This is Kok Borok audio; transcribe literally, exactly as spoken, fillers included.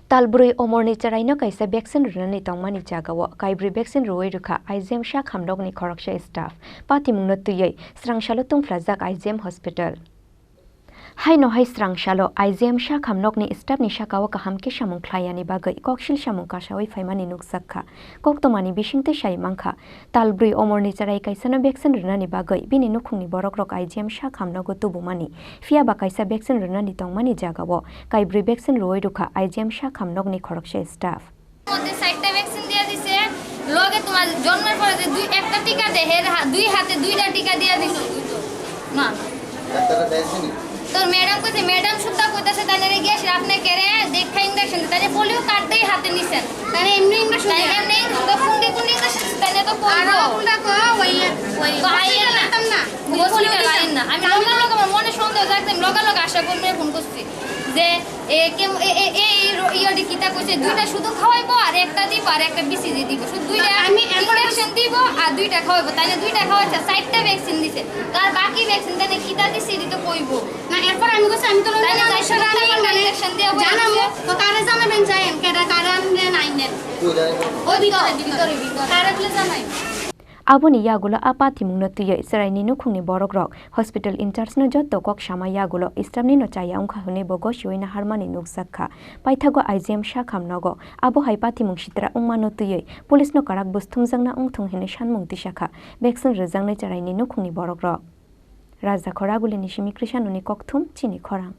Talbrwi omorni chwraino kaisa vaccine rwnani tongmani jagao kaibrwi vaccine rwui rwkha I G M sak hamnokni khoroksa staff. Patimungno twiwi srangsalo tungphlajak I G M hospital. Haino hai srangsalo I G M sak hamnokni staffni sakao kaham khe samung khlaiyani bagwi koksil samung kasaui phaimani nukjak kha. Koktwmani bisingtwi sai mankha, talbrwi omorni chwrai kaisano vaccine rwnani bagwi bini nukhungni borokrok I G M sak hamnogo tubumani. Phiya ba kaisa vaccine rwnani tongmani jagao kaibrwi vaccine rwui rwkha I G M sak hamnokni khoroksa staff. মধ্যে চারটা ভ্যাকসিন দিয়ে দিছে, লগে তোমার জন্মের পরে যে দুই, একটা টিকা দেয়, এর হা-, দুই হাতে দুইটা টিকা দিয়ে দিছে। না। ডাক্তাররা দেয়নি? তোর ম্যাডাম কইছে, ম্যাডাম সুদ্ধা কইতাছে, তাই নারে গিয়া সে আপনি কেরে দেখা ইঞ্জেকশন দিতে, তাই পোলিও কার্ড দেই হাতে নিছেন। তাই এমনি ইঞ্জেকশন তাই দেয়? এমনি তো কোন দিয়ে কোন ইঞ্জেকশন দিছে, তাই না তো কইবো। আর কোনটা কো, ওই, ওই, তো আইয়েন না। হসপিটাল আইতাম না। হসপিটাল আইয়েন না। আমি লগে লগে আমার মনে সন্দেহ জাগছে, আমি লগে লগে আশা কর্মীরে ফোন করছি যে, এ, কে, এ, এ, এই র-, ইয়েটি কিতা কইছে, দুইটা শুধু খাওয়াইবো আর একটা দিব আর একটা বিসিজি দিব। শুধু দুইটা আমি এখন ইঞ্জেকশন দিব আর দুইটা খাওয়াইবো। তাই না দুইটা খাওয়াইছে, চারটা ভ্যাকসিন দিছে। তার বাকি ভ্যাকসিন তাই না কিতা দিছে, এটি তো কইবো। না, এরপর আমি কইছি, আমি তো তাই না লন্ডনে চারশো আছি, টাকা মানে ইঞ্জেকশন দিয়ে বলে জানাবো, দিছে। তো কারে জানাবেন যাইন, কেডা কারে আনবেন আইনেন। ওই তো, ভিতরে, ভিতরে। ভিতরে, ভিতরে। কারে বলে জানাই? Aboni yagulo a patimungno twiwi chwraini nukhungni borokrok hospital in-charge-no joto kok sama yagulo staff-nino chaya wngkha hwnwi bo gosiui naharmani nukjak kha. Paithago I G M sak hamnogo abo hai patimung sitra wngmano twiwi police-no kwrak bwsthumjakna wngthung hwnwi sanmung tisa kha vaccine rwjaknai chwraini nukhungni borokrok. Rajakhor Agulini simi Krishanoni kokthum chini khorang.